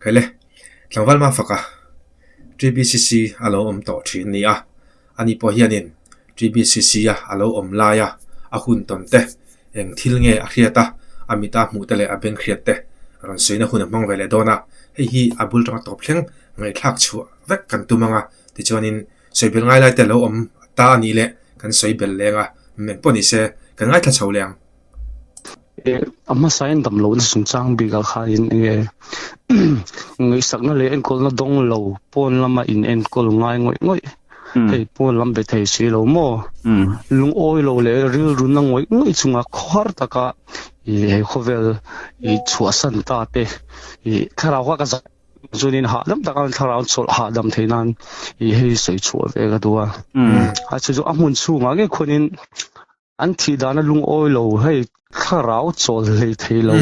Khaile, tlangval Mafaka, TBCC a lo awm tawh thin a ni a, ani pawh hianin TBCC a a lo awm laia a hun tawn te, eng thil nge a hriat a, a mita hmuh te leh a beng hriat te rawn sawina hun a hmang ve leh dawn a, hei hi a bul tanga tawp thleng ngaihthlak chhuah vek kan tum ang a, tichuanin sawi bel ngai lai te a lo awm ta a nih leh kan sawi bel leng a, eng pawh ni se kan ngaithla chho leh ang. A hmasain damlohna chungchang bikah khanin enge ngaihsakna leh enkawlna dawng lo pawn lama in enkawl ngai ngawih ngawih hei pawn lam be thei si lo maw lungawi lo leh rilru na ngawih ngawih chunga khawhar taka ih he khawvel ih chhuahsan ta te ih thlarau kha ka zah chuanin hahdam taka thlarau chawlh hahdam theih nan ih hei sawi chhuah ve ka duh a a chu chu a hmun chhungah ngei khuanin An thih dana lungawi lo, hei thlarau chawl hlei thei lo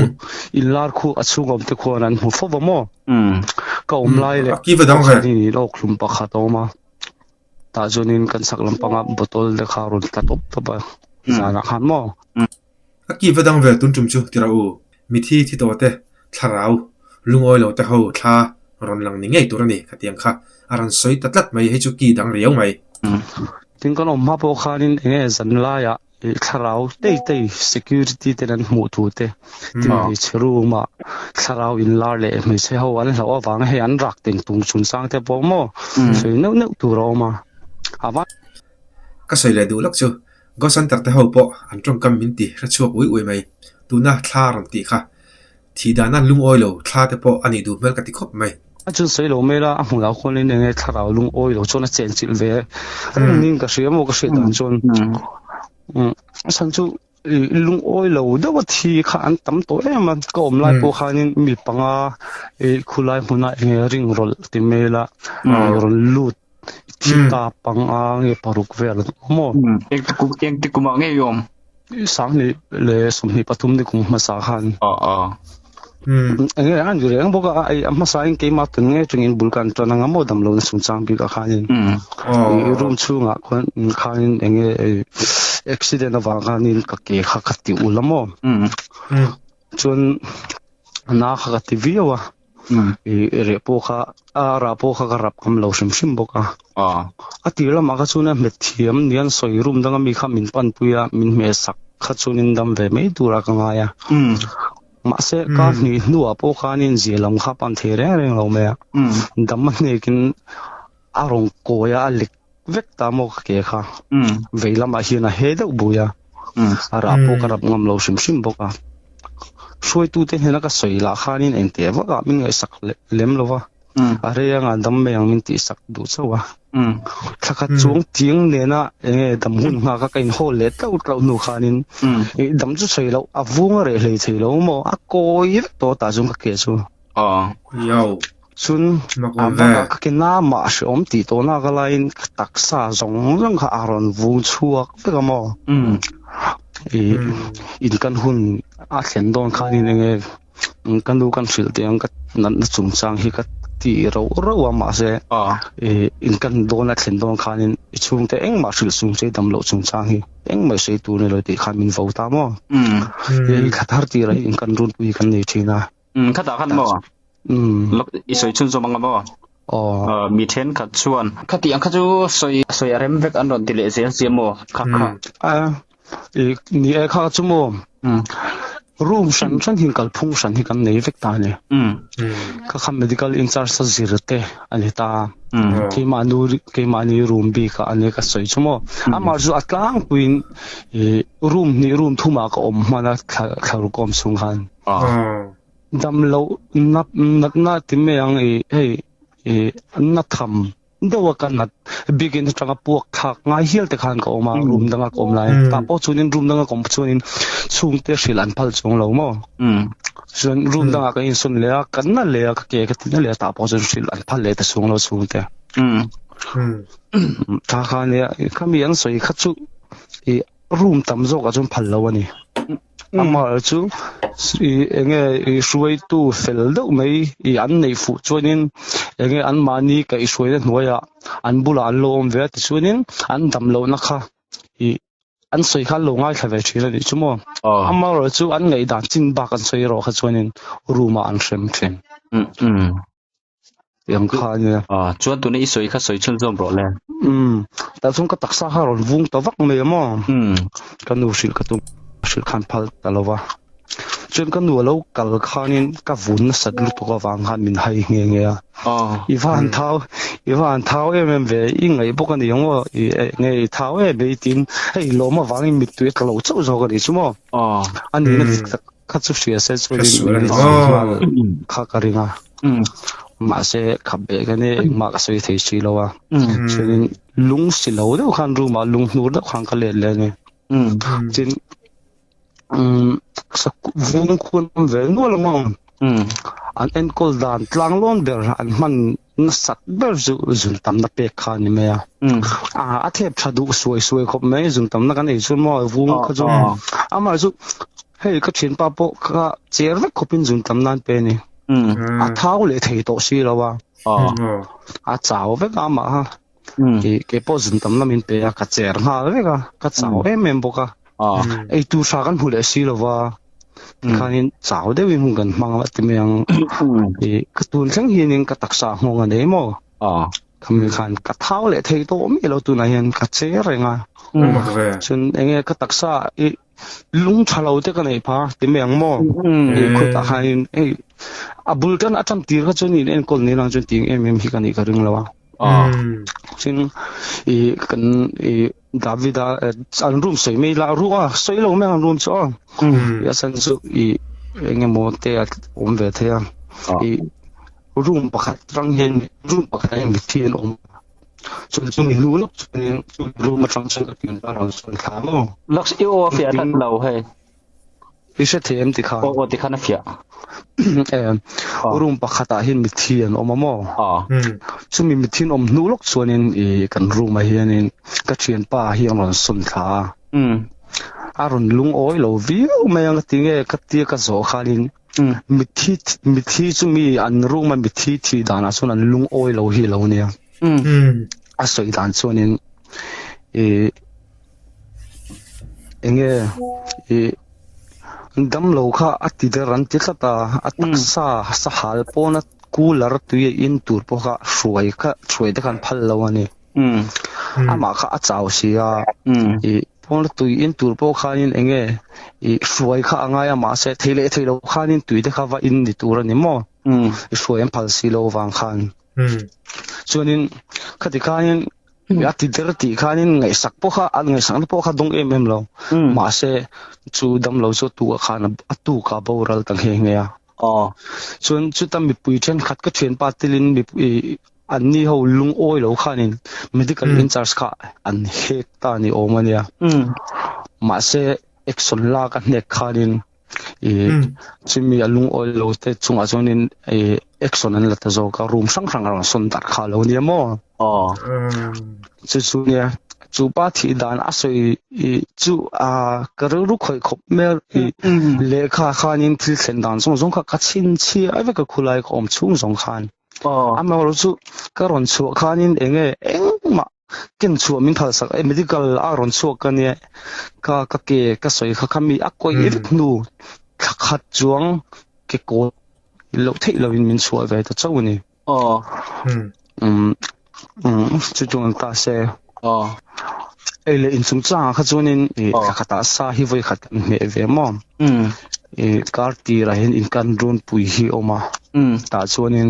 inlar khu a chhung awm te khuan an hmu fo va maw? Ka awm lai leh pakhatin in awk hlum pakhat a awm a, tah chuanin kan sak lampanga bottle te kha a rawn tla tawp tawp a zanah khan maw? A ki va dang vel tun tum chu ti rawh u, mithi thi tawh te thlarau lungawi lo te ho thla rawn lang ni ngei tur a ni khatiang kha a rawn sawi ta tlat mai, hei chu ki dang riau mai. Tin kan awm hma pawh khanin eng nge zan laiah ih thlarau tei tei security ten an hmuh thu te tin hmeichhe room ah thlarau inlar leh hmeichhe ho an hlauh avanga hei an rak teng tung chungchang te pawh maw sawi neuh neuh tur a awm a a van Ka sawi leh duh lawk chu Ghost Hunter te ho pawh an tawngkam min ti hre chhuak ui ui mai tuna thla rawn tih kha Thih dahna lungawi lo thla te pawh a nih duh hmel ka ti khawp mai. A chun sawi lo mai la, a hmuh loh khuanin eng nge thlarau lungawi lo chuan a chenchilh ve reng niin ka hria maw ka hriat dan chuan. A chhan chu lungawi lo deuh a thi kha an tam tawh em a, ka awm lai pawh khanin mi panga khulai hmunah eng nge ring rawlh ti mai la rawn lut thi ta panga nge paruk vel an awm maw. Engti kumah nge i awm? Sanghnih leh 23 ni kum hmasa khan. Enge an ri reng bawk a, a hmasa in keimah tun nge chungin bul kan tan anga maw damlo na chungchang bik ah khanin room chhungah khuan khanin enge accident avang khanin ka ke kha ka ti ul a maw. Chuan na kha ka ti viau a. I reh pawh kha a rah pawh kha ka rap ngam lo hrim hrim bawk a. A tir lamah kha chuan a hmet thiam nia an sawi room danga mi kha min panpui a, min hmeh sak kha chuanin dam ve mai turah ka ngai a. Mahse ka hnih hnuah pawh khanin zia lam kha pan thei reng reng lo mai a. Dam a hnekin a rawn kawi a, a lek vek ta maw ka ke kha. Vei lamah hian a he deuh bui a, a rah pawh ka rap ngam lo hrim hrim bawk a. Hruaitute hnena ka sawi lah khanin engteh vakah min ngaihsak lem lo va, a rei anga dam mai ang min tihsak duh chauh a. Thla khat chuang tiang nena enge dam hun nghak a ka inhawl leh tlauh tlauh hnu khanin dam chu sawi loh a vung a reh hlei thei lo maw, a kawi vek tawh tah chuan ka ke chu. Chun a bakah ka ke na mah hreawm tih tawh nak a laiin ka taksa zawng zawng kha a rawn vung chhuak vek a maw. Ih in kan hun a thlen dawn khanin enge ka nu kan hrilh teh ang ka natna chungchang hi ka ti rauh rauh a mahse ih in kan dawn a thlen dawn khanin i chhungte engmah hrilh chung che dam loh chungchang hi engmah i sawi tur ni lo tih khan min vo ta maw. Hei thla thar tirah hi in kan runpui kan nei thin a. Um khatah khan maw? Um i sawi chhun zawm anga maw? Aw. Mi thenkhat chuan khati ang kha chu sawi sawi a rem vek an rawn ti leh zel sia maw? Kha kha. A i ni e kha chu maw? Um room hran hran hi kalphung hran hi kan nei vek ta a ni. Um kha kha medical in charge a zir te a ni ta. Um keimah nu keimahni room bik ah a ni ka sawi chu maw? Amah chu a tlangpuiin i room hnih room thumah ka awm hman a thla thlaruk awm chhung khan. Dam loh nat natna ti mai ang i hei i na tham deuh a ka nat bikin atanga puak thlak ngai hial te khan ka awm a room danga ka awm lai tah pawh chuanin room danga ka awm chuanin chhungte hrilh an phal chuang lo maw chuan room dangah ka insawn leh a ka na leh a ka ke ka ti na leh a tah pawh chuan hrilh an phal leh ta chuang lo chhungte tha kha nia khami an sawi kha chu i room tam zawkah chuan phal lo a ni. Amah chu i enge i hruaitu fel deuh mai i an neih fuh chuanin enge anmahni kaihhruaina hnuaiah an bulah an lo awm ve a tichuanin an dam lohna kha i an sawi kha an lo ngaithla ve thin a nih chu maw. Amaherawhchu an ngaihdan chin bak an sawi erawh kha chuanin room ah an hrem thin. Tiang kha a nia. Aw, chuan tuna i sawi kha sawi chhunzawm rawh le. Umm, tah chuan ka taksa kha a rawn vung ta vak mai a maw? Umm. Ka nu hrilh ka tum, hrilh khan phal ta lo va. Chuan ka nu a lo kal khanin ka vun nasat lutuk avang khan min hai nghe nghe a. Aw. I va han thau, i va han thau em em ve, i ngaih bawk a ni ang aw, i nge i thau em em tiin hei lawm avangin mittui a tla lo chauh zawk a nih chu maw? Aw. A nihna dik tak kha chu hria se chuanin Hresual a min ni vang maw? nghal kha ka ring a. Mahse khap beh ka nia engmah ka sawi thei si lo a. Chuanin lung si lo deuh khan room ah lung hnur deuh khan ka let leh a ni. Tin vung khuan awm ve nual ang aw. An enkawl dan tlang lawn ber an hman nasat ber chu zun tamna pek kha a ni mai a. A thep tha duh suai suai khawp mai zun tamna kan ei chuan maw vung kha chu amah chu hei ka thianpa pawh kha cher vek khawpin zun tam nan pe a ni. A thau leh thei tawh si lo a. A chau vek a amah kha. Kei pawh zun tam lamin pe a ka cher nghal vek a ka chau em em bawk a. Ei tur tha kan hmu leh si lo va tikhanin chau deuhin hun kan hmang a ti mai ang. Ka tun thleng hianin ka taksa nghawng a nei maw? Khami khan ka thau leh thei tawh miah lo tunah hian ka cher reng a. Chuan enge ka taksa i lung tha lo te ka neih pha ti mai ang maw? Khutah khanin hei a bul tan a tan tir kha chuan in enkawl ni lang chuan tiang em em hi ka nih ka ring lo a. Chuan i kan i Davida an room sawi mai la ru a sawi lo mai ang room chu aw. I a chhan chu i engemaw te a awm ve thei a. I room pakhat atang hian room pakhat ah hian mitthi an awm a. Chuan chumi hnu lawk chuanin chu room atang chuan ka thian ta rawn sawi thla maw. Lux i aw a fiah tlat lo hei. I hre thei em tikhan? Aw aw tikhan a fiah. Eh, room pakhatah hian mitthi an awm a maw? Chumi mitthi an awm hnu lawk chuanin i kan room ah hianin ka thianpa hi a rawn sawn thla a. A rawn lungawi lo viau mai ang ka ti nge ka tia ka zawh khanin mitthi mitthi chumi an room a mitthi thih danah chuan an lungawi lo hi a lo nia. A sawi dan chuanin i Enge ih damlo kha a ti der an ti tlat a, a taksa sahal pawna cooler tui a in tur pawh kha hruai kha hruai te khan phal lo a ni. Amah kha a chau si a, ih pawna tui in tur pawh khanin enge ih hruai kha a ngai a mahse thei leh thei lo khanin tui te kha va in ni tur a ni maw? I hruai an phal si lo vang khan. Chuanin khati khanin a ti der tih khanin ngaihsak pawh kha an ngaihsakna pawh kha dawng em em lo. Mahse chu damlo chu a tukah khan a tukah boral ta nghe nghe a. Chuan chuta mipui thenkhat ka thianpa telin mipui anni ho lungawi lo khanin medical in charge kha an hek ta ni awm a nia. Mahse action lak a hnek khanin Ih chumi a lungawi lo te chungah chuanin ih action an la ta zawk a room hrang hrang a rawn sawn darh kha lo nia maw chu chu nia chu pa thih dan a sawi ih chu a ka rilru khawih khawp mai a ih lehkha khanin thil thlen dan zawng zawng kha ka chhinchhiah vek a khulai ka awm chhung zawng khan amaherawhchu chu ka rawn chhuah khanin eng nge engmah Ken chhuah min phal sak e medical a rawn chhuak ka nia ka ka ke ka sawi kha kha mi a kawih vek hnu thla khat chuang ke kawl loh theih loh in min chhuah ve ta chauh a ni. Aw. Um um chu chu ang ta se. Aw. Ei leh in chungchangah kha chuanin i thla khatah sa hi vawi khat kan hmeh ve maw? Um. I kar tirah hian in kan runpui hi a awm a. Um. Tah chuanin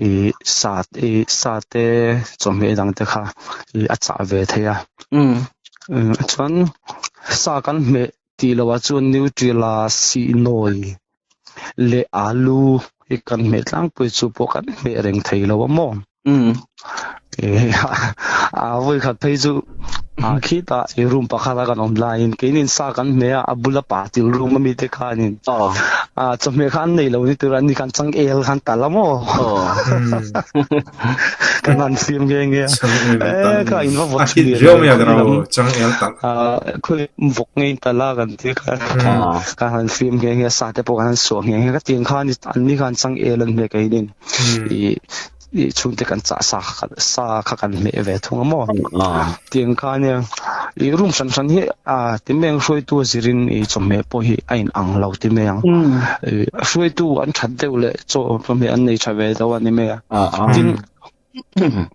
i sa i sa te chawhmeh dang te kha i a chah ve thei a. Um. Chuan sa kan hmeh tih loh ah chuan Nutella sihnawi leh alu hi kan hmeh tlangpui chu pawh kan hmeh reng thei lo a maw? Um. A vawi khat phei chu a khitah i room pakhat a kan awm laiin keinin sa kan hmeh a, a bula pa til room ami te khanin a chawhmeh kha an nei lo ni tur an ni khan changel khan tal a maw? Kan han fim nghe nghe a, e ka in va vawt thin riau mai a ka ro changel tal. Khawi vawk ngei tal a kan ti kha kan han fim nghe nghe a, sa te pawh kan han suah nghe nghe ka tiang khan an ni khan changel an hmeh keinin i. I chhungte kan chah sa kha sa kha kan hmeh ve thung a maw? Tiang kha ania i room hran hran hi a ti mai ang hruaitu a zirin i chawhmeh pawh hi a in ang lo ti mai ang. Hruaitu an that deuh leh chaw chawhmeh an nei tha ve deuh a ni mai a. Tin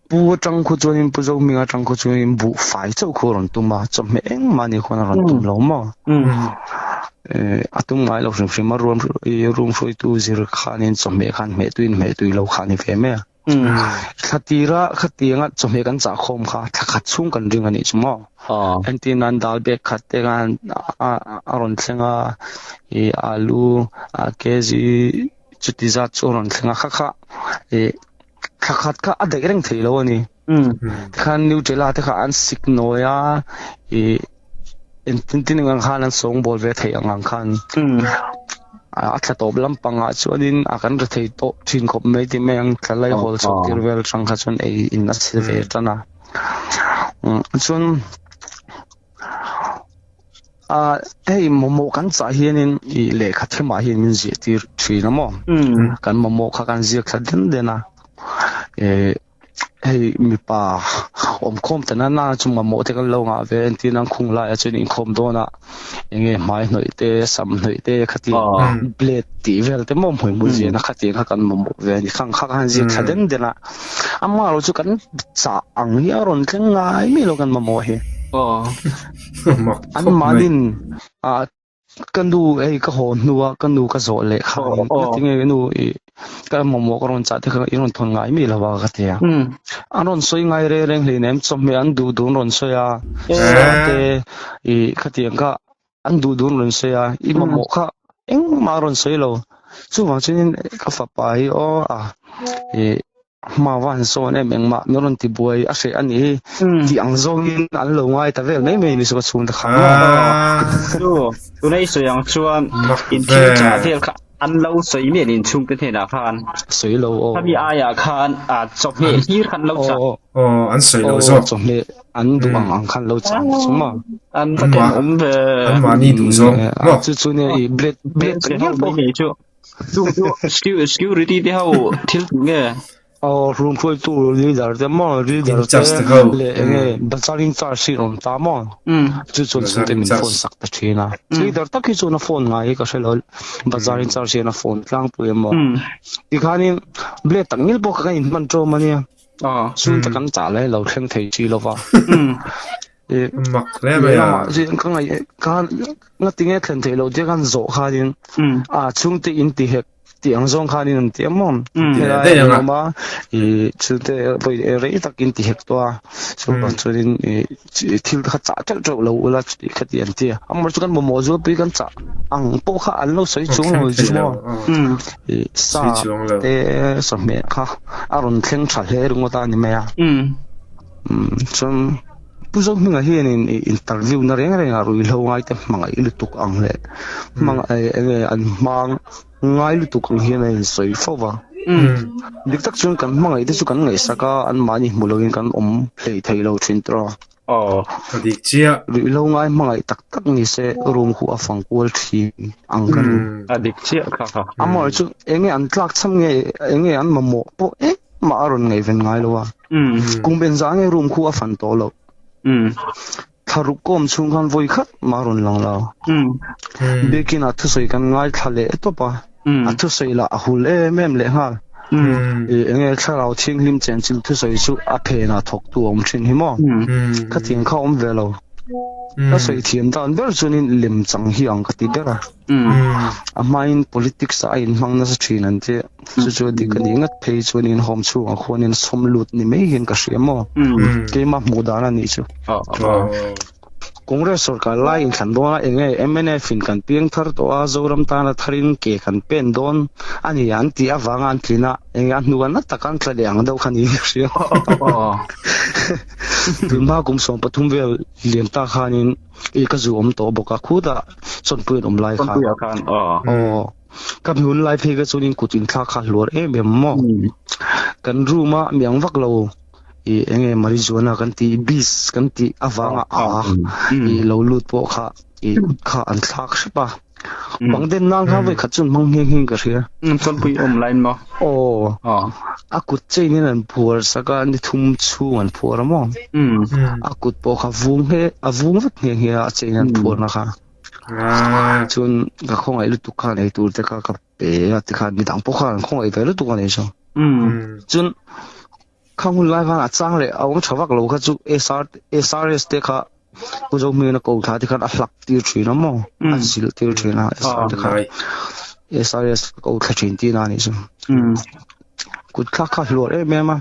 pu atang khu chuanin pu Zohminga atang khu chuanin buhfai chauh khu a rawn tum a chawhmeh engmah ni khuan a rawn tum lo maw? A tum ngai lo hrim hrim a ruam i room hruaitu zir khanin chawhmeh khan hmeh tuiin hmeh tui lo kha a ni ve mai a. Thla tira khatianga chawhmeh kan chah khawm kha thla khat chhung kan ring a nih chu maw. Entir nan dal bag khat te khan a rawn thleng a, i alu kg chuti zat chu a rawn thleng a kha kha i thla khat kha a daih reng thei lo a ni. Tikhan Nutella te kha an sik nawi a, i engtin tin ang khan an sawngbawl ve theih ang ang khan a thla tawp lampangah chuanin a kan ri thei tawh thin khawp mai tih mai ang thla lai hawl chhuak tir vel atang kha chuan ei in a chhe ve tan a. Chuan hei mamawh kan chah hianin ih lehkha themah hian min ziah tir thin a maw? Kan mamawh kha kan ziak thla den den a, ih Hei mipa awmkhawm ta nana chu mamawh te kan lo ngah ve entir nan khung laiah chuan inkhawm dawn a enge hmai hnawih te sam hnawih te khati blade tih vel te maw hmuihmul ziahna khatiang kha kan mamawh ve a ni khang kha khan ziak thla den den a amah erawh chu kan chah ang hi a rawn thleng ngai mai lo kan mamawh hi anmahnin ah Ka nu hei ka haw hnua ka nu ka zawh leh kha tinge ka nu i ka mamawh ka rawn chah te kha i rawn thawn ngai mi lo a ka ti a. An rawn sawi ngai reng reng hleinem chawhmeh an duh duh an rawn sawi a sa te i khatiang kha an duh duh an rawn sawi a i mamawh kha engmah a rawn sawi lo. Chuvang chuanin ka fapa hi aw a i Hma va han sawn em engmah min rawn ti buai a hreh a nih hi tih ang zawngin an lo ngai ta vel mai mai ni chu ka chhung te kha maw. Chu tuna i sawi ang chuan in thil chah vel kha an lo sawi miah in chhungte hnenah khan sawi lo aw. Khami aiah khan chawhmeh hlir khan lo chah. Aw an sawi lo zawk. Chawhmeh an duh ang ang khan lo chah chu maw. An va ten awm ve. An mahni duh zawng maw. Chu chu nia i blade blade tak ngial pawh. Chu Chung chu security te ho thil tih nge? Aw room hruaitu leader te maw leader te leh enge bazar in charge hi awm ta maw chu chuan chhungte min phone sak ta thin a leader tak hi chuan a phone ngai hi ka hre lo bazar in charge hian a phone tlangpui a maw tikhanin blade tak ngil pawh ka inhman ṭawm a nia chhungte kan chah lai lo thleng thei si lova. Mak hle mai a. Ka ngaih khan ngatinge thlen theih loh tia khan zawh khanin a chhungte in ti hek tih ang zawng khanin an ti a maw. Helai an awm a i chhungte vawi rei tak in ti hek tawh a chuvang chuanin i thil kha chah teuh teuh lo ula chuti kha ti an ti a. Amaherawhchu chu kan mamawh zualpui kan chah ang pawh kha an lo sawi chuang lo chu maw. I sa te sawhmeh kha a rawn thleng tha hle ringawt a ni mai a. Chuan Pu Zohminga hianin i interview na reng rengah ruihhlo ngaite hmangaih lutuk ang leh hmangaih enge an hmang ngai lutuk ang hian a insawi fo va. Dik tak chuan kan hmangaih te chu kan ngaihsak a, anmahni hmu loin kan awm hlei thei lo thin tawh a. Aw. Ka dik chiah. Ruihhlo ngai hmangaih tak tak ni se room khu a fang kual thin ang ka ring. A dik chiah kha kha. Amaherawhchu chu enge an tlak cham nge enge an mamawh pawh engmah a rawn ngaihven ngai lo a. Kum engzah nge room khu a fan tawh loh. Thlaruk kawm chhung khan vawi khat mah a rawn lang lo. Biakin a thusawi kan ngaithla leh tawp a, a thusawi lah a hul em em leh nghal. Enge thlarau thianghlim chenchilh thusawi chu a phenah thawktu a awm thin hi maw? Khatiang kha a awm ve lo. Ka sawi thiam dan ber chuanin lemchang hi ang ka ti ber a. A hmain politics ah a inhmang nasa thin an ti. Chu chu a dik a nih ngat phei chuanin home chhungah khuanin sawm lut ni mai hian ka hria maw? Keimah hmuh dan a nih chu. Congress sorkar lai inthlan dawn a enge mnf in kan piang thar tawh a Zoram tana tharin ke kan pen dawn a ni an tih avanga an tlin a enge a hnuah na taka an tla leh ang deuh kha niin ka hria. Tunhma kum 13 vel lian ta khanin i ka zu awm tawh bawk a khutah chawnpui an awm lai khan. Chawnpuiah khan aw. Aw. Ka mi hun lai phei kha chuanin kut inthlak kha hluar em em maw. Kan room a miang vak lo i enge marijuana kan tih beast kan tih avanga a i lo lut pawh kha i kut kha an thlak hrep a. Bang den nan kha voi khat chu an hmang nghe nghe in ka hria. Chawnpui awm laiin maw? Aw. A kut chain in an phuar sak a, ni thum chhung an phuar a maw? A kut pawh kha vung nghe, a vung vek nghe nghe a, a chain an phuarna kha. Chuan ka khawngaih lutuk khan ei tur te kha ka pe a tikhan midang pawh khan an khawngaih ve lutuk a ni chu. Chuan khang hun lai khan a chang leh a awm tha vak lo kha chu SR SRS te kha Pu Zohmingin a ko thla te khan a hlak tir thin a maw a zilh tir thin a SR te khan SRS ka ko thla thin tihna a nih chu. Kut thlak kha hluar em em a.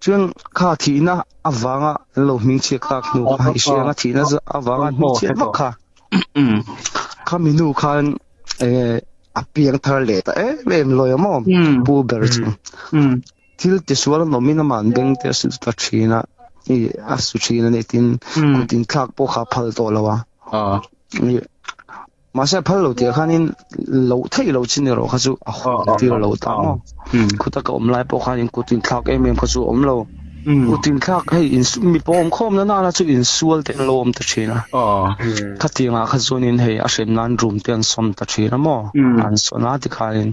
Chuan kha thihna avanga an lo hmingchhiat tak hnu kha i hria anga thihna avanga hmingchhiat vak kha. Khami nu khan enge a piang thar leh ta em em lawi a maw pu ber chu. Thil tisual an awmin amah an beng te a su ta thin a, i a su thin a ni tin kut inthlak pawh kha a phal tawh lo a. Mahse a phal lo tih ah khanin loh theih loh chin erawh kha chu a hawn tir lo ta maw. Khuta ka awm lai pawh khanin kut inthlak em em kha chu a awm lo. Kut inthlak hei mipa awm khawm na nana chu insual te an lo awm ta thin a. Khatiang ah kha chuanin hei a hrem nan room te an sawn ta thin a maw. An sawn a tikhanin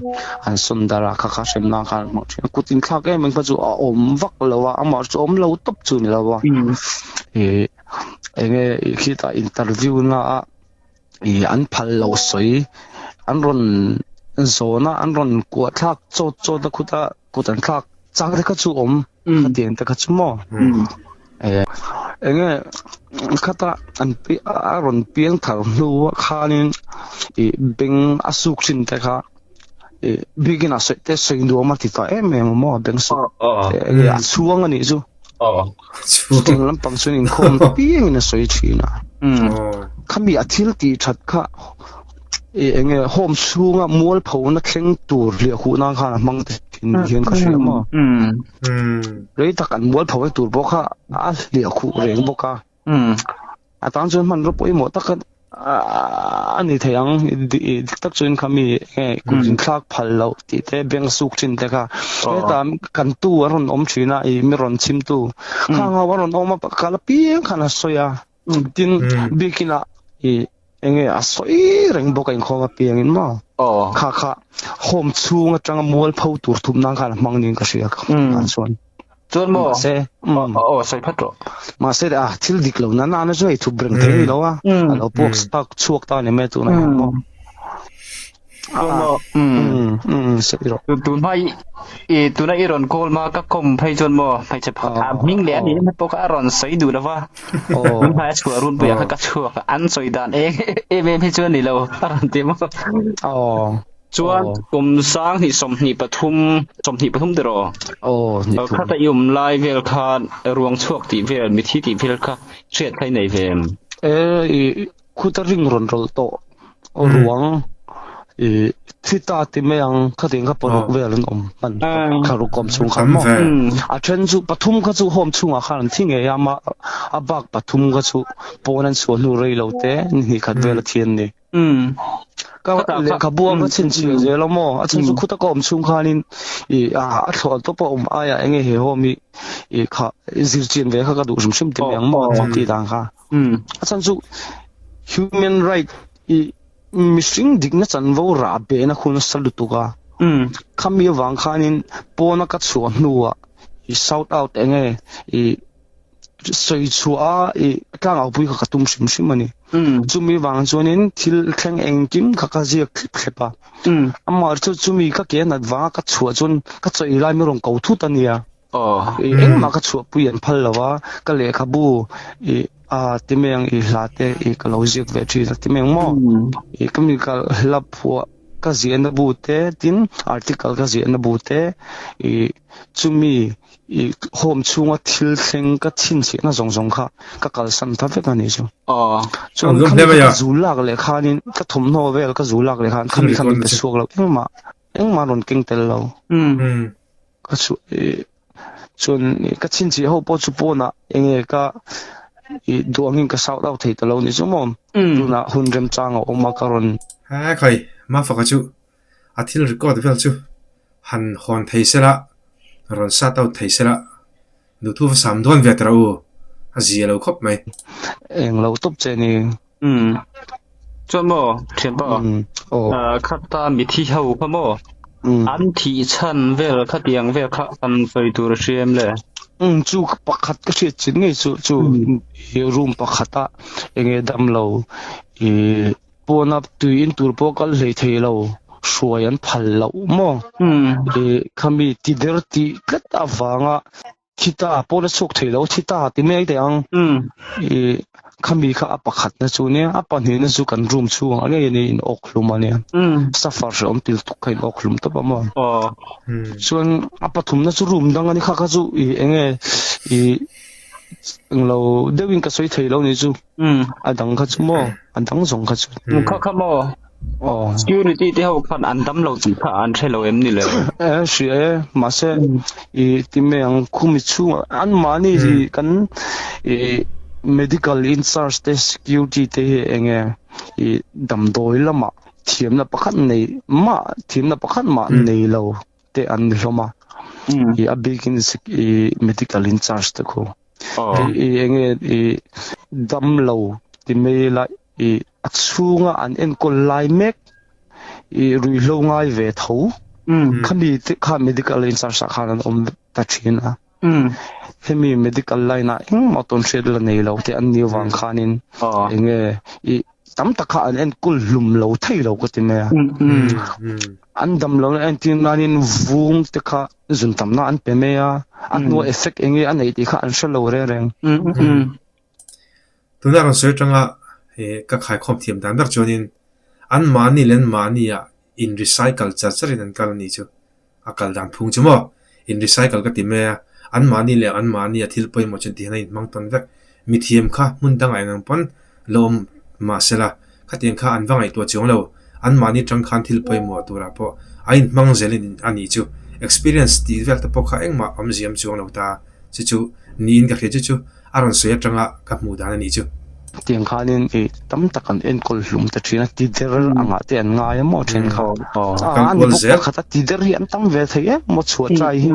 an sawn darh a kha kha hrem nan khan an hmang thin a. Kut inthlak em em kha chu a awm vak lo a, amah chu a awm lo tawp chu a ni lo a. Eng nge khitah interview na ah Ih an phal lo sawi an rawn zawn a an rawn kuah thlak chawt chawt a khuta kut an thlak chang te kha chu awm khatiang te kha chu maw eng nge khata an a rawn piang thar hnu ah khanin ih beng a suk thin te kha ih bikin a sawi te sawi nuam a ti ta em em a maw beng suk a chhuang a nih chu. Chutiang lampang chuan inkhawm piangin a sawi thin a. Khami a thil tih that kha eng nge home chhunga mualphona thleng tur hliah huh nan khan a hmang thin hian ka hria maw. Rei tak an mualphona tur pawh kha a hliah khuh reng bawk a. A tan chuan hmanraw pawimawh tak a ni thei ang. Dik tak chuan kha mi nge kut inthlak phal loh tih te bank suk thin te kha heta kan tu a rawn awm thin a ih mi rawn chhim tu khang ho a rawn awm a kal apiang khan a sawi a tin biakin ah ih eng nge a sawi reng bawk a inkhawm apiangin maw kha kha home chhung atanga mualpho tur thum nan khan a hmang niin ka hria kha chuan. Chuan maw? Mahse, umm. Aw, sawi phat rawh. Mahse, a thil dik lo na nana chu hei thup reng thei a ni lo a, a lo puak tak chhuak ta a ni mai tunah hian maw. Chuan maw? Umm. Umm, sawi rawh. Tun hma i, i tuna i rawn call ma ka kawm phei chuan maw hmeichhe pakhat a hming leh a nih na pawh kha a rawn sawi duh lo va. Tun hmai a chhuah runpuiah kha ka chhuak a, an sawi dan eng em em hi chu a ni lo a rawn ti maw. Aw. Chuan kum 20 23 23 tiraw? Aw, ni thum. Khata i awm lai vel khan ruang chhuak tih vel, mithi tih vel kha hriat kha i nei ve em? E, i khuta ring rawn rawlh tawh ruang i thi ta ti mai ang khatiang kha paruk vel an awm hman thlaruk awm chhung khan maw? A then chu pathum kha chu home chhungah khan an thi ngei a, a bak pathum kha chu pawn an chhuah hnu rei lo te ni hnih khat vel a thi an ni. Ka lehkhabu a va chhinchhiah zel a maw? A chhan chu khuta ka awm chhung khanin i a thlawh tawp a awm aiah eng nge he home hi i kha zirchian ve kha ka duh hrim hrim ti mai ang maw chu tih dan kha. A chhan chu human right i mihring dikna chanvo rah behna khu nasa lutuk a. Khami avang khanin pawna ka chhuah hnuah i shout out eng nge i sawi chhuah a i tlangau pui kha ka tum hrim hrim a ni. Chumi vang chuanin thil thleng engkim kha ka ziak thlip thlep a. Amah chu chumi ka ke nat vanga ka chhuah chuan ka chawih lai mi rawn ko thut a nia. Engmah ka chhuah pui an phal lo a, ka lehkhabu i a ti mai ang i hla te i ka lo ziak ve thin a ti mai ang maw. I ka mi ka hla phuah ka ziahna bu te tin article ka ziahna bu te i chumi I home chhunga thil thleng ka chhinchhiahna zawng zawng kha ka kalsan ta vek a ni chu. Chuan khami kha ka zu lak leh khanin ka thawmhnaw vel ka zu lak leh khan khami kha min pe chhuak lo engmah engmah rawn keng tel lo. Ka chu chuan ka chhinchhiah ho pawh chu pawnah enge ka i duh angin ka shout out thei ta lo ni chu maw. Tunah hun remchang a awm a ka rawn. He khai Mafaka chu a thil record vel chu han hawn thei sela, rawn sat out thei sela, duhthu va sam dawn ve tawh u, a zia lo khawp mai. Eng lo tawp che ni. Umm. Chuan maw thianpa khata mithi ho kha maw an thih chhan vel khatiang vel kha kan sawi tur a hria em le? Umm chu pakhat ka hriat chin ngei chu chu room pakhata enge damlo ih pawna tui in tur pawh kal hlei thei lo hruai an phal loh maw ih khami ti der tih tlat avanga Thi ta pawn a chhuak thei lo, thi ta ti mai teh ang. I khami kha a pakhatna chu nia, a pahnihna chu kan room chhungah ngei ania in awk hlum a nia. Suffer hrehawm til tuk kha in awk hlum tawp a maw. Chuan a pathumna chu room dang a ni, kha kha chu i enge i englo deuhin ka sawi thei lo ni chu. A dang kha chu maw, a dang zawng kha chu. Kha kha maw. Aw. Security te ho khan an dam lo tih kha an hre lo em ni le? E hria e, mahse i ti mai ang khumi chhungah an mahni hi kan i medical in charge te security te hi enge i damdawi lamah thiamna pakhat nei mah thiamna pakhat mah nei lo te an ni hlawm a, i a bikin i medical in charge te khu i enge i dam lo ti mai ila I a chhunga an enkawl lai mek i ruihhlo ngai ve tho. Khami te kha medical in charge ah khan an awm ta thin a. Hemi medical line ah engmah tawn hriat la nei lo te an ni avang khanin enge i tam tak kha an enkawl hlum lo thei lo ka ti mai a. An dam lohna entir nanin vung te kha zun tamna an pe mai a, a hnua effect enge a neih tih kha an hre lo reng reng. Tuna rawn sawi atanga ka khaikhawm thiam dan ber chuanin anmahni leh anmahnia in recycle char charin an kal a nih chu. A kal dan phung chu maw? In recycle ka ti mai a, anmahni leh anmahnia thil pawimawh chu tihian a inhmang tawn vek. Mithiam kha hmun dangah eng ang pawn la awm mah sela, khatiang kha an va ngaihtuah chuang lo. Anmahni tang khan thil pawimawh turah pawh a inhmang zelin a nih chu. Experience tih vel te pawh kha engmah awmziam chuang lo ta. Chu chu niin ka hria chu chu. A rawn sawi atanga ka hmuh dan a nih chu. Tiang khanin i tam tak an enkawl hlum ta thin a, ti der angah te an ngai a maw then kha. A ni bawk pakhat a, ti der hi an tam ve thei em maw chhuah chai hi.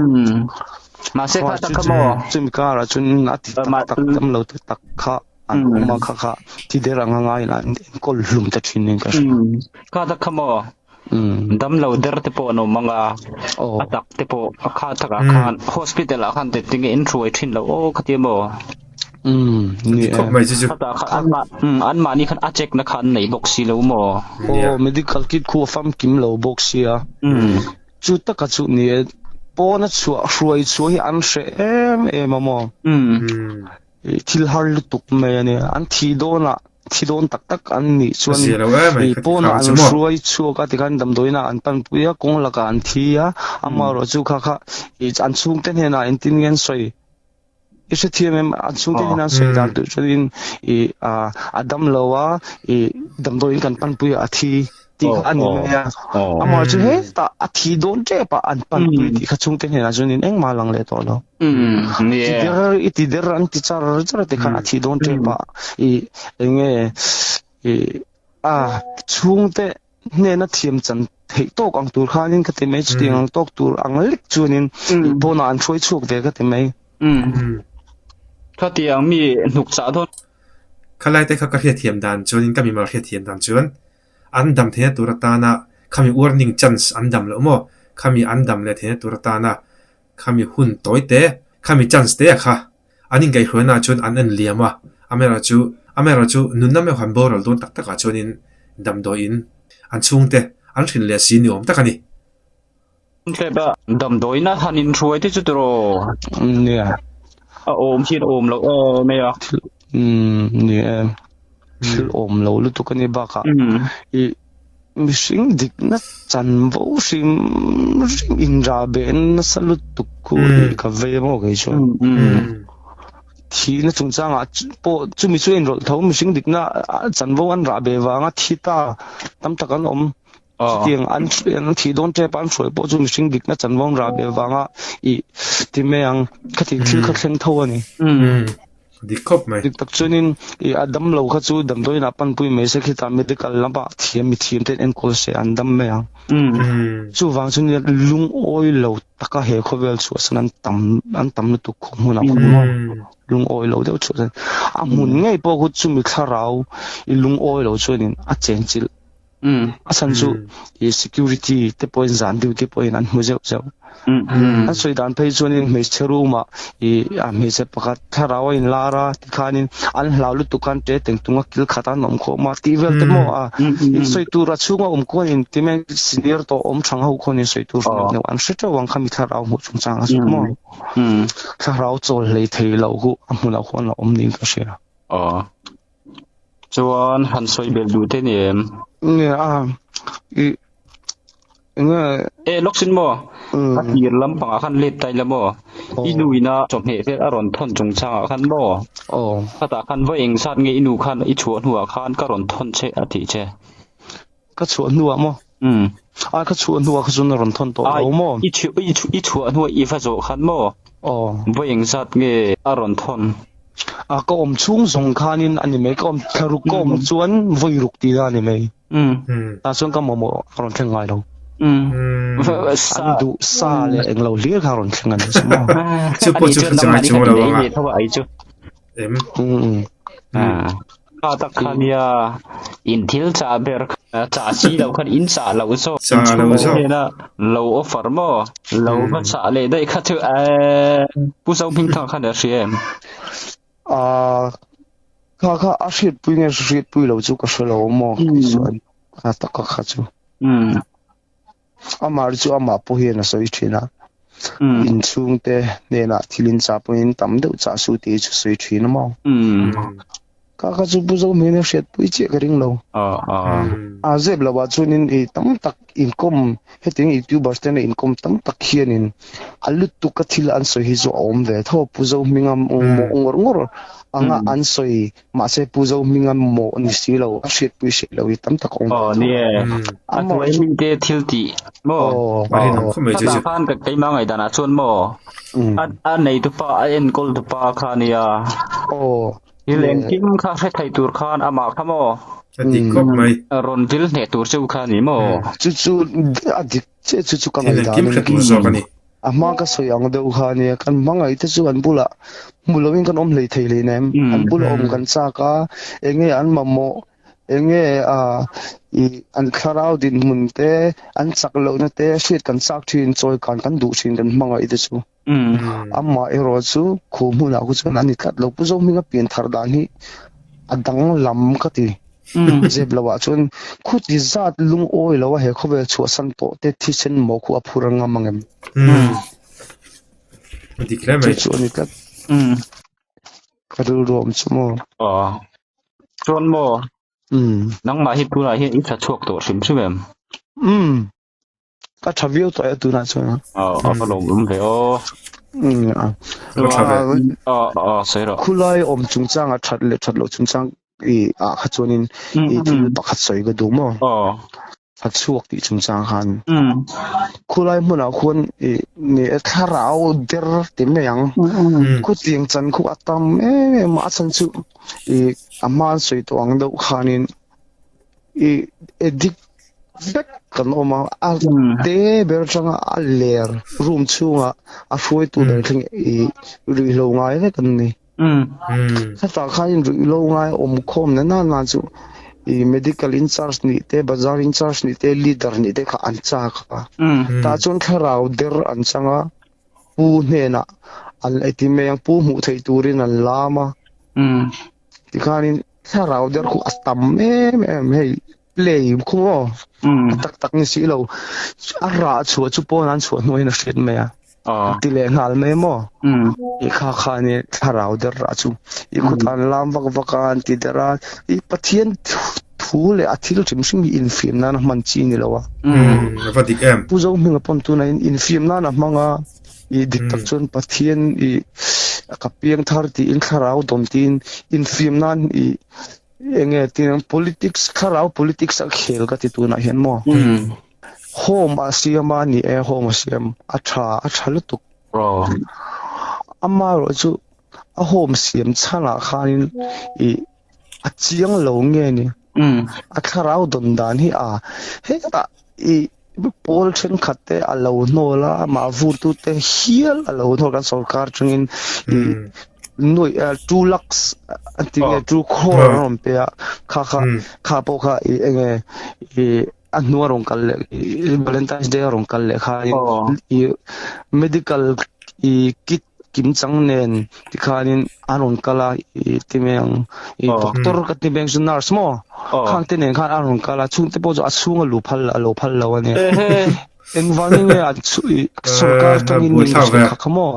Mahse kha tak kha maw. Chumi karah chuan a ti tak tak tam lo te tak kha an awm a, kha kha ti der anga ngaiin an enkawl hlum ta thin in ka hria. Kha tak kha maw. Damlo der te pawh an awm ang a, a tak te pawh a kha takah khan hospital ah khan te tinge in hruai thin lo aw khatia maw? Ni e. Khatah khan anmah anmahni khan a check na kha an nei bawk si lo maw? Aw medical kit khu a famkim lo bawk sia. Chu taka chu ni e, pawna chhuah hruai chhuah hi an hreh em em a maw? Thil har lutuk mai a ni. An thih dawnah, thi dawn tak tak an nih chuan i pawnah an hruai chhuak a tikhan damdawiinah an panpui a, kawng lakah an thi a, amaherawh chu kha kha i an chhungte hnenah engtin nge an sawi? I hrethiam em? An chhungte hnenah an sawi dan tur chuanin i a dam lo a, i damdawiin kan panpui a, a thi. tih kha a ni mai a. Amah chu hetah a thi dawn tep a an panpui tih kha chhungte hnenah chuanin engmah a lang leh tawh lo. Ti der i ti der an ti char char te khan a thi dawn tep a i enge i a chhungte hnena thiam chan theih tawk ang tur khanin ka ti mai chutiang ang tawk tur ang lek chuanin i pawnah an hruai chhuak ve ka ti mai. Khatiang mi hnuk chah dawn. Khalai te kha ka hriatthiam dan chuanin ka mimal hriatthiam dan chuan An dam theihna tur atana khami warning chance an dam loh maw? Khami an dam leh theihna tur atana khami hun tawi te, khami chance te a kha an inkaihhruaina ah chuan an en liam a, amaherawhchu amaherawhchu nunna meuh han boral dawn tak takah chuanin damdawiin an chhungte an hrilh leh si ni awm tak a ni. Tlep a, damdawiina han inhruai te chu tiraw? Nia. A awm hian awm loh em mai a. Umm ni e. Thil awm lo lutuk a ni bakah i mihring dikna chanvo hrim hrim inrah beh nasa lutuk khu i ka vei maw kei chuan. Thihna chungchangah pawh chumi chu a inrawlh tho mihring dikna chanvo an rah beh vanga thi ta tam tak an awm. Chutiang an an thih dawn tep a an hruai pawh chu mihring dikna chanvo an rah beh vanga i ti mai ang khatiang thil kha thleng tho a ni. Dik khawp mai. Dik tak chuanin i a dam lo kha chu damdawiin ah panpui mai se khitah medical lamah thiam mi thiam ten enkawl se an dam mai ang. Chuvang chu nia lungawi lo taka he khawvel chhuahsan an tam an tam lutuk khawp hmunah khuan maw lungawi lo deuh chhuahsan a hmun ngei pawh khu chumi thlarau i lungawi lo chuanin a chenchilh A chhan chu i security te pawhin zan duty pawhin an hmu zeuh zeuh. An sawi dan phei chuanin hmeichhe room ah i a hmeichhe pakhat thlarau a inlar a tikhanin an hlau lutuk khan ṭe teng tung a kil khat a an awm khawm a tih vel te maw a insawi tur a chhunga awm khuan in ti mai senior tawh awm thang ho khuan insawi tur neuh neuh an hre ṭeuh ang kha mi thlarau hmuh chungchang a sawi maw. Thlarau chawl hlei thei loh khu a hmunah khuan a awm niin ka hria. Aw. Chuan han sawi belh duh te ni em? Nge a i nge E lawk sin maw? A tir lampangah khan let ta ila maw? I nu ina chawhmeh vel a rawn thawn chungchangah khan maw? Aw. Khatah khan vawi eng zat nge i nu khan i chhuah hnuah khan ka rawn thawn che a tih che? Ka chhuah hnuah maw? A ka chhuah hnuah kha chuan a rawn thawn tawh lo maw? I i chhuah hnuah i va zawh khan maw? Aw. Vawi eng zat nge a rawn thawn? A ka awm chhung zawng khanin a ni mai, ka awm thla ruk ka awm chuan vawi ruk tih a ni mai. Tah chuan ka mamawh a rawn thleng ngai lo. An duh sa leh englo hlir kha a rawn thleng a ni chu maw? Chu pawh chu ka chang lo ang a. Em? Kha tak kha nia in thil chah ber chah si lo khan in chah lo zawk in chhung hnena lo offer maw lo va chah leh daih kha chu Pu Zohmingthanga khan a hria em? Kha kha a hriatpui nge hriatpui lo chu ka hre lo maw chuan kha tak kha chu. Amah chu amah pawh hian a sawi thin a, inchhungte hnenah thil in chah pawhin tam deuh chah suh tih hi chu sawi thin a maw? Kha kha chu Pu Zohming hian hriatpui chiah ka ring lo. A zep lovah chuanin i tam tak inkawm hetiang youtubers te nen inkawm tam tak hianin a lutuk a thil an sawi hi chu a awm ve tho. Pu Zohminga mawh ngawr ngawr anga an sawi Mahse Pu Zohminga mawh ni si lo, a hriatpui hreh lo hi tam tak a awm ve tho. Aw ni e, a hnuai mite thil tih maw? A rinawm khawp mai chu chu. Khatah khan ka keimah ngaihdanah chuan maw, a neitupa, a enkawltupa kha a nia. Aw. Thil engkim kha hre thei tur khan amah kha maw? A dik khawp mai. Rawn vil hneh tur cheu kha a ni maw? Chu chu a dik chiah chu chu ka ngaihdan a ni. Thil engkim hre tur zawk a ni. A hma ka sawi ang deuh kha ania, kan hmangaih te chu an bulah hmu loin kan awm hlei thei hlei nem. An bula awm kan chak a, enge an mamawh, enge i an thlarau dinhmun te, an chak lohna te hriat kan chak thin, chawi kan kan duh thin kan hmangaih te chu. Amah erawh chu khu hmunah khu chuan a ni tlat lo. Pu Zohminga pian thar dan hi a danglam ka ti. Zep lo ah chuan khuti zat lungawi lo a he khawvel chhuahsan tawh te thisen maw khu a phur ngam ang em? Dik hle mai. Chu chu a ni tlat. Ka rilru awm chu maw? Aw. Chuan maw? Nangmah hi tunah hian i tha chhuak tawh hrim hrim em? Ka tha viau tawh e tunah chuan. Aw a va lawmawm ve aw. Ka tha ve. Aw aw sawi rawh. Khulai awm chungchanga that leh that loh chungchang i ah kha chuanin i thil pakhat sawi ka duh maw? Aw. Tha chhuak tih chungchang khan. Khulai hmunah khuan i ni e thlarau der ti mai ang. Khutiang chan khu a tam em em a, a chhan chu i a hma an sawi tawh ang deuh khanin i addict vek kan awm a, a te ber atanga a ler room chhunga a hruaitu ber thleng i ruihhlo ngai vek an ni. Hetah khanin ruihhlo ngai awm khawm na na na chu i medical in charge nih te, bazar in charge nih te, leader nih te kha an chak a. Tah chuan thlarau der an chang a, pu hnenah an ti mai ang, pu hmuh theih turin an lam a. Tikhanin thlarau der khu a tam em em hei play khu maw a tak tak ni si lo a rah chhuah chu pawn an chhuah hnuaiin a hriat mai a ti leh nghal mai maw i kha kha ni thlarau der rah chu i khut an lam vak vak a an ti der a i Pathian thu leh a thil hrim hrim hi infiam nan a hman chi ni lo a a va dik em Pu Zohminga pawn tuna in infiam nan a hmang a I dik tak chuan Pathian i ka piang thar tiin thlarau dawn tiin infiam nan i enge tin politics thlarau politics a khel ka ti tunah hian maw home a siam a ni e home a siam a tha a tha lutuk amaherawh chu. A home siam chhanah khanin ih a chiang lo nge ni? A thlarau dawn dan hi a hetah ih pawl thenkhat te a lo hnawl a, amah vurtute hial a lo hnawl kan sorkar atangin ih nuaih 2 lakhs an ti nge 2 crore an rawn pe a, kha kha kha pawh kha ih eng nge ih a hnua rawn kal leh Valentine's Day a rawn kal leh khanin ih medical ih kit kimchang nen tikhanin an rawn kal a i ti mai ang i doctor ka ti mai ang chu nurse maw khang te nen khan an rawn kal a chhungte pawh chu a chhunga lu phal a lo phal lo a nia engvangin nge an chhu i sorkar atangin min hrilh kha kha maw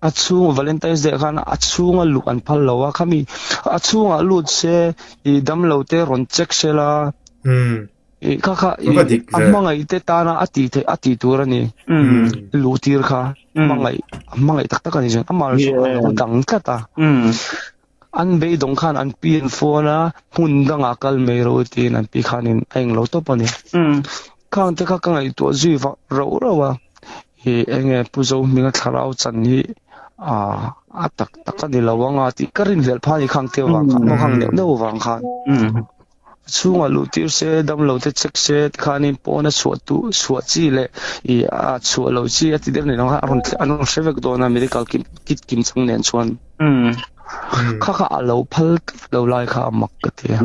a chhung Valentine's Day khan a chhunga luh an phal lo a khami a chhungah lut se i damlo te rawn check sela I kha kha i a hmangaih te tana a tih theih a tih tur a ni. Luh tir kha hmangaih a hmangaih tak tak a ni chuan amah chu a lo dang tlat a. An beidawng khan an pi an phone a hmun dangah kal mai ro tiin an pi khanin a englo tawp a ni. Khang te kha ka ngaihtuah zui vak rauh rauh a. I enge Pu Zohminga thlarau chan hi a tak tak a ni lo anga tih ka rinhlelh phah a ni khang te avang khan khang neuh neuh avang khan. A chhungah luh tir se, damlo te check se tikhanin pawn a chhuah tu chhuah chi leh ih a chhuah loh chi a ti deuh ni lo kha a rawn an rawn hre vek dawn a medical kim kit kim chang nen chuan kha kha a lo phal tlat lo lai kha a mak ka ti a.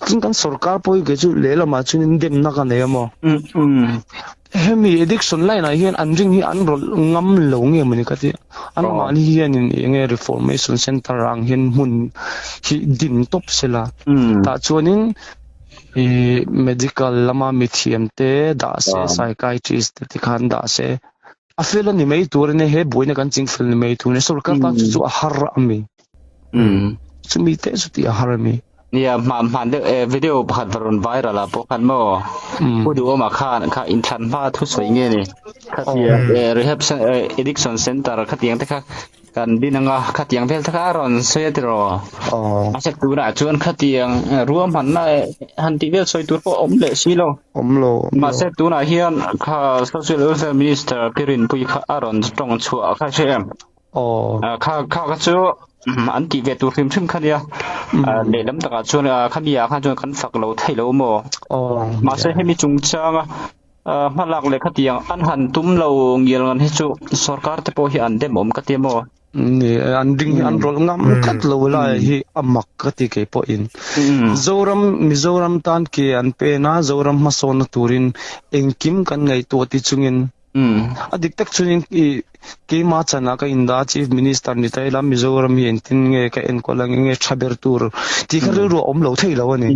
Tin kan sorkar pawh hi kei chu lehlamah chuan demna ka nei a maw. Hemi addiction line ah hian an ring hi an rawlh ngam lo nge mawni ka ti. An mahni hianin eng nge reformation center ang hian hmun hi din tawp sela. Tah chuanin ih medical lama mithiam te dah se psychiatrist te tikhan dah se. A fel a ni mai tur a nia he buaina kan chingfel ni mai tur a nia sorkar tan chu chu a har a mi. Chumi te chu tih a har a mi. Nia, hman hman deuh eh video pakhat va rawn viral ah pawh khan maw Pu Duhawma khan kha inthlan hma thusawi nge ni khatiang eh rehab eh addiction center khatiang te kha kan din anga khatiang vel te kha a rawn sawi a tiraw. Mahse tunah chuan khatiang ruahmanna eh han tih vel sawi tur pawh a awm leh si lo. Awm lo. Mahse tunah hian kha social welfare minister Pi Rinpuii kha a rawn tawng chhuah kha hre em. Aw. Kha kha kha chu an tih ve tur hrim hrim kha nia. Lehlam takah chuan khami ah khan chuan kan fak lo thei lo maw? Aw. Mahse hemi chungchanga hmalak leh khatiang an han tum lo ngial ngan hi chu sorkar te pawh hi an dem awm ka ti maw? Ni e, an ding hi an rawlh ngam tlat lo lai hi a mak ka ti kei pawhin. Zoram Mizoram tan ke an pen a, Zoram hmasawnna turin engkim kan ngaihtuah ti chungin A dik tak chuanin i keima chanah ka indah a, Chief Minister ni ta ila Mizoram hi engtin nge ka enkawl ang, enge tha ber tur tih kha rilru a awm lo thei lo a ni.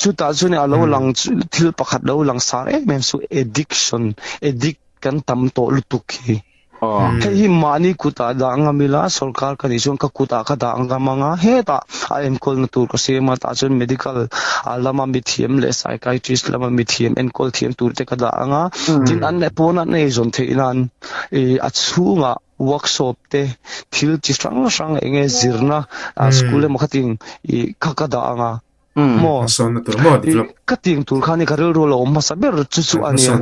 Chutah chuan a lo lang thil pakhat lo lang sar em em chu addiction, addict kan tam tawh lutuk hi. Hei hi mahni kutah dah ngam ila sorkar ka nih chuan ka kutah ka dah ngam ang a, hetah a enkawlna tur ka siam a, tah chuan medical lama mithiam leh psychiatrist lama mithiam enkawl thiam tur te ka dah ang a, tin an pawn an eizawn theih nan ih a chhungah workshop te thil chi hrang hrang eng nge zirna school emaw khatin ih kha ka dah ang a. Maw? Hmasawnna tur maw develop. Ka ting tur khan ka rilru lo awm hmasa ber chu chu a nia.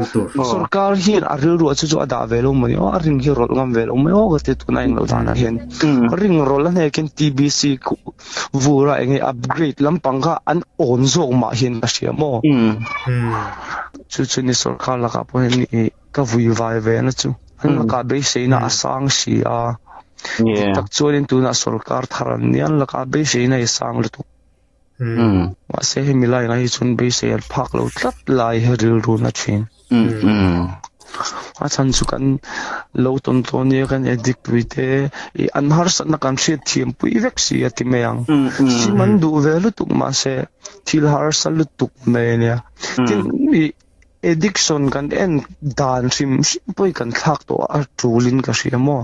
Sorkar hian a rilru chu chu a dah ve lo mawni aw, a ring hi rawlh ngam ve lo mai aw ka ti tuna englo danah hian. Ring rawlh a hnekin TBC vura enge upgrade lampang kha an awn zawk mah hian ka hria maw. Chu chu ni sorkar lakah pawh hian ka vui vai ve na chu. An lakah beiseina a sang si a. Dik tak chuanin tunah sorkar thar an nia, an lakah beiseina i sang lutuk. Mahse hemi lainah hi chuan beisei an phak lo tlat lai hi rilru na thin. A chhan chu kan lo tawn tawn nia kan addict pui te ih an harsatna kan hriat thiam pui vek si a ti mai ang. Sim an duh ve lutuk mahse thil harsa lutuk mai a nia. Tin ih Addiction kan en dan hrim hrim pawh hi kan thlak tawh a tulin ka hria maw?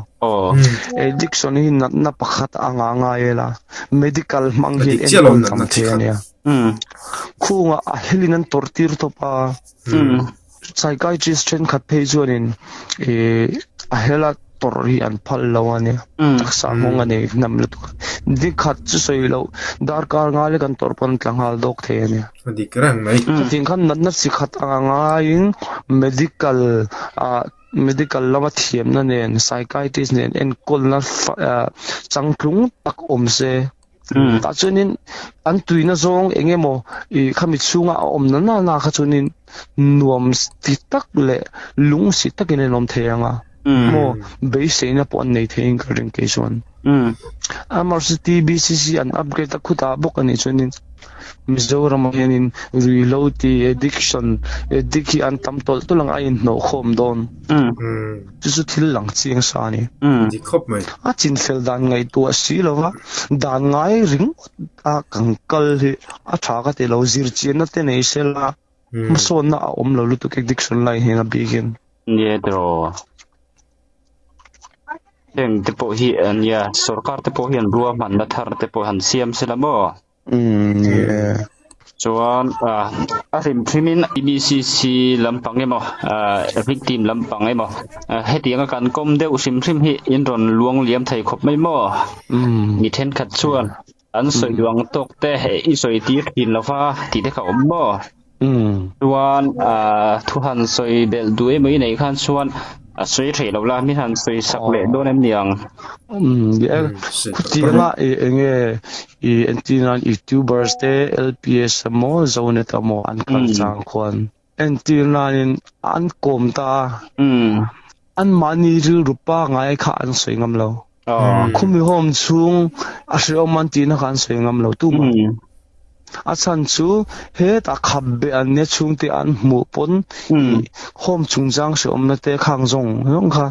Addiction hi natna pakhat anga ngai ila medical hmang hian enkawl tam thei a nia. Khungah a helin an tawrh tir tawp a, psychiatrist thenkhat phei chuanin ih a hela tawrh hi an phal lo a nia, taksa nghawng a nei hnam lutuk a. Nikhat chu sawi loh darkar ngai lek an tawrh pawn an tla nghal dawk thei a nia. A dik reng mai. Chutiang khan natna chi khat anga ngaiin medical ah. Medical lama thiamna nen psychiatrist nen enkawlna changtlung tak awm se. Tah chuanin an tuina zawng eng emaw ih khami chhunga a awm na na na kha chuanin nuam ti tak leh lungsi takin an awm thei ang a maw beiseina pawh an nei theiin ka ring kei chuan. Amaherawhchu TBCC an upgrade a khutah bawk a nih chuanin Mizoramah hianin ruihhlo ti addiction addict hi an tam tawlh tawlh ang a inhnawhkhawm dawn. Chu chu thil lang chiang sa a ni. Dik khawp mai. A chinfel dan ngaihtuah si lo va, dan ngai ringawt a kan kal hi a tha ka ti lo. Zirchianna te nei se la, hmasawnna a awm lo lutuk addiction line hian a bikin. Nia tiraw. Heng te pawh hi nia sorkar te pawh hian ruahmanna thar te pawh han siam se la maw? Ni e. Chuan a hrim hrimin TBCC lampang emaw victim lampang emaw hetianga kan kawm deuh hrim hrim hi in rawn luang liam thei khawp mai maw? Mi thenkhat chuan an sawi duh ang tawk te i sawi tir thin lova tih te kha awm maw? Chuan thu han sawi belh duh emaw i neih khan chuan a sawi theih loh la, min han sawi sak leh dawn em ni ang? Khutianga enge i entir nan youtubers te LPS emaw Zonet emaw an kal chang khuan entir nanin an kawm ta a, anmahni rilru pangngai kha an sawi ngam lo. Khumi home chhung a hrehawm an tihna kha an sawi ngam lo tumah. A chhan chu hetah khap beh an nia chhungte an hmuh pawn home chungchang hrehawmna te khang zawng zawng kha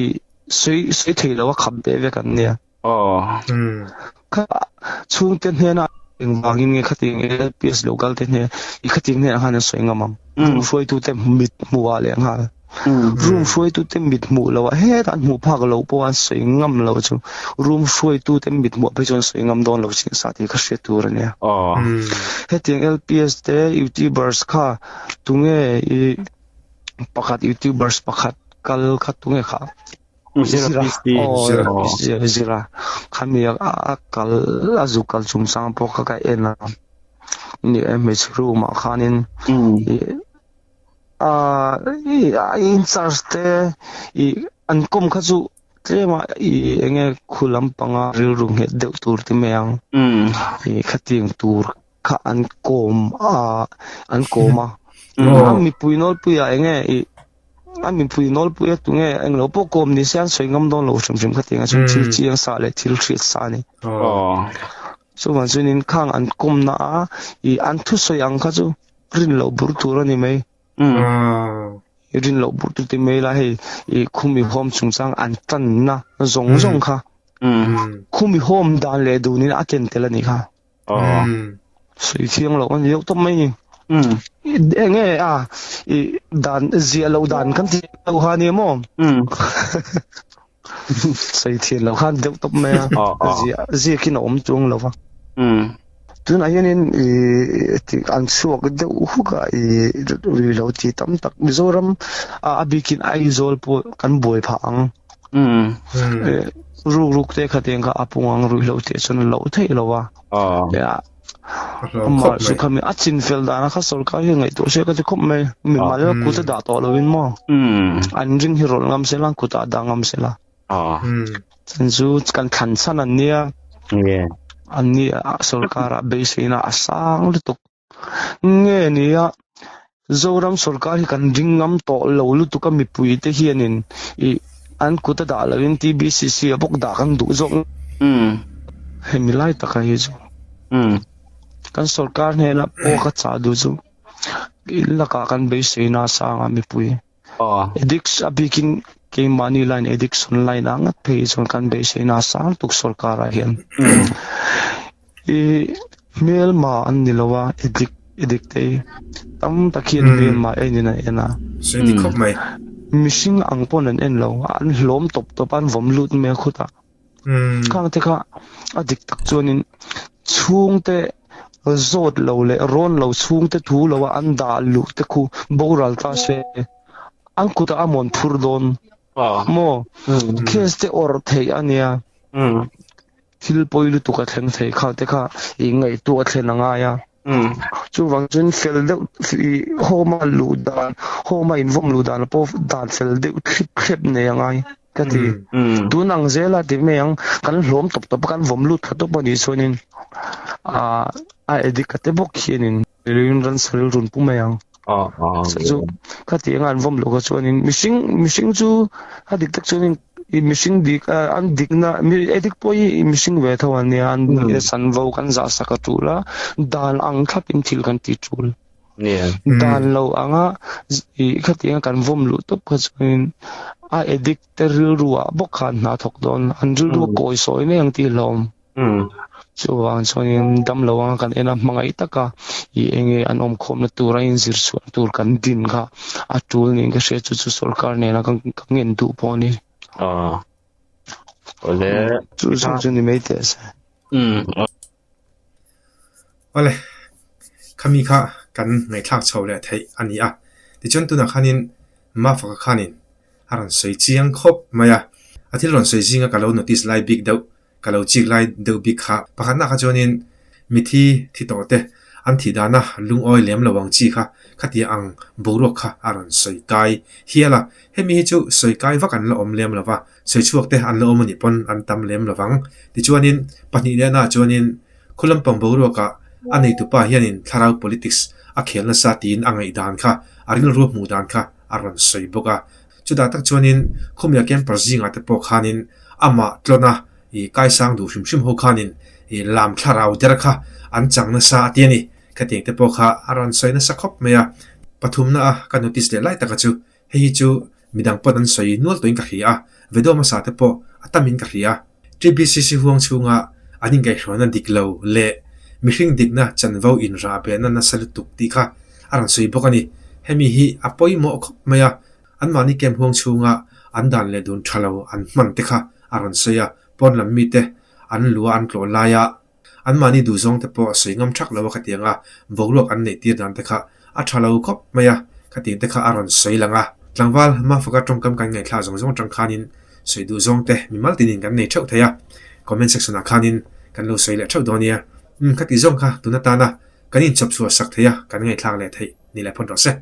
i sawi sawi thei lo a khap beh vek an nia. Kha chhungte hnena engvangin nge khatiang LPS lo kal te hne i khatiang hnenah khan an sawi ngam ang. Room hruaitute mit hmuh ah leh nghal. Room hruaitute mit hmuh loh ah hetah an hmuh phak loh pawh an sawi ngam lo chu room hruaitute mit hmuh ah phei chuan sawi ngam dawn lo chin sa tih kha hriat tur a nia. Hetiang LPS te youtubers kha tunge i pakhat youtubers pakhat kal kha tunge kha Zira aw Zira khami a kal a zuk kal chungchang pawh kha ka en a ni e hmeichhe room ah khanin a in charge te ih an kawm kha chu tlem a ih eng nge khu lampanga rilru nghet deuh tur ti mai ang ih khatiang tur kha an kawm a an kawm a a mipui nawlpui ah eng nge ih a mipui nawlpui a tunge englo pawh kawm ni se an sawi ngam dawn lo hrim hrim khatiang a chu thil chiang sa leh thil hriat sa a ni. Chuvang chuanin khang an kawmna a ih an thusawi ang kha chu rin loh bur tur a ni mai. Rin loh bur tur ti mai la hei ih khumi home chungchang an tanna zawng zawng kha khumi home dan leh dunin a ken tel a nih kha. Sawi thiang loh a ni deuh tawp mai ni. Eng nge a i dan ziah loh dan kan ti lo kha nia maw? Sawi thian loh khan deuh tawp mai a. Ziah ziakin a awm chuang lo va. Tunah hianin i an chhuak deuh huk a i ri lo ti tam tak Mizoram a bikin Aizawl pawh kan buai phah ang. Ruk ruk te khatiang kha a pung ang ruihhlo tih chuan a loh theih lo a. Amah chu khami a chin fel dana kha sorkar hian ngaihtuah se ka ti khawp mai. Mimal kut a dah tawh lovin maw. An ring hi rawlh ngam sela kutah dah ngam sela. Chan chu kan thlan chhan an nia. An ni sorkarah beiseina a sang lutuk. Nge nia, Zoram sorkar hi kan ring ngam tawh lo lutuk a mipui te hianin ih an kut a dah loin TBCC a bawk dah kan duh zawk. Hemi lai taka hi chu kan sorkar hnena pawh ka chah duh chu in lakah kan beiseina a sang a mipui. Addict a bikin keimahni line addiction line ah ngat phei chuan kan beiseina a sang tuk sorkar ah hian. I hmelma an ni lo a, addict addict te hi tam tak hian hmelma en in an en a. Sawi dik khawp mai. Mihring ang pawn an en lo, an hlawm tawp tawp a, an vawm lut mai a khutah. Khang te kha a dik tak chuanin chhungte zawt lo leh rawn lo chhungte thu lo a an dah luh te khu boral ta se an kutah a mawn phur dawn maw? Case te awrh theih a nia. Thil pawi lutuk a thleng thei kha te kha i ngaihtuah a thlen a ngai a. Chuvang chuan fel deuh ih home a luh dan home a invawm luh dan pawh dan fel deuh thlip thlep nei a ngai ka ti. Tun ang zela ti mai ang kan hlawm tawp tawp a kan vawm lut thla tawp a nih chuanin ah a addict a te bawk hianin ransa rilru an pu mai ang. Chu khati anga an vawm loh kha chuanin mihring mihring chu a dik tak chuanin ih mihring dik a an dikna mi addict pawh hi mihring ve tho an nia an sanvo kan zah sak a tul a dan ang thlapin thil kan ti tul. Dan lo anga ih khati anga kan vawm luh tawp kha chuanin a addict te rilru ah bawk khan hna thawk dawn an rilru a kawi sawi mai ang tih hlawm. Chuvang chuanin damlo anga kan en a, hmangaih taka i enge an awmkhawmna tur a inzir chhuahna tur kan din kha a tul niin ka hria chu chu sorkar nena ka ngen duh pawh a ni. Awle. Chu zawng chu ni mai teh se. Awle, khami kha kan ngaihthlak chho leh theih a ni a. Tichuan tunah khanin Mafaka khanin a rawn sawi chiang khawp mai a. A thil rawn sawi zinga ka lo notice lai bik deuh Ka lo chik lai deuh bik kha. Pakhatna kha chuanin mithi thi tawh te an thih dana lungawi lem lo ang chi kha khatia ang boruak kha a rawn sawi kai hial a. Hemi hi chu sawi kai vak an la awm lem lo va, sawi chhuak te an la awm a nih pawn an tam lem lo vang. Tichuanin pahnih lehna chuanin khu lampang boruakah a neitupa hianin thlarau politics a khel nasa tiin a ngaihdan kha, a rilru hmuh dan kha a rawn sawi bawk a. Chutah tak chuanin khawmia camper zingah te pawh khanin amah tlawna ih kaisang duh hrim hrim ho khanin ih lam thlarau der kha an chang nasa a ti a ni. Khatiang te pawh kha a rawn sawi nasa khawp mai a. Pathumna a ka notice leh lai taka chu hei hi chu midang pawn an sawi nual tawhin ka hria a, video hmasa te pawh a tamin ka hria. TBCC huang chhunga an inkaihhruaina dik lo leh mihring dikna chanvo inrahbehna nasa lutuk tih kha a rawn sawi bawk a ni. Hemi hi a pawimawh khawp mai a, anmahni camp huang chhunga an dan leh dun tha lo an hman te kha a rawn sawi a, pawn lam mite an lua an tlawh laia Anmahni duhzawng te pawh a sawi ngam thak lo a khatiang a, boruak an neih tir dan te kha a tha lo khawp mai a, khatiang te kha a rawn sawi lang a. Tlangval Mafaka tawngkam kan ngaihthla zawng zawng atang khanin sawi duhzawng te mimal tinin kan nei theuh thei a, comment section ah khanin kan lo sawi leh theuh dawn nia. Umm khati zawng kha tun atana kan inchawp chhuah sak thei a, kan ngaihthlak leh theih ni leh phawt rawh se.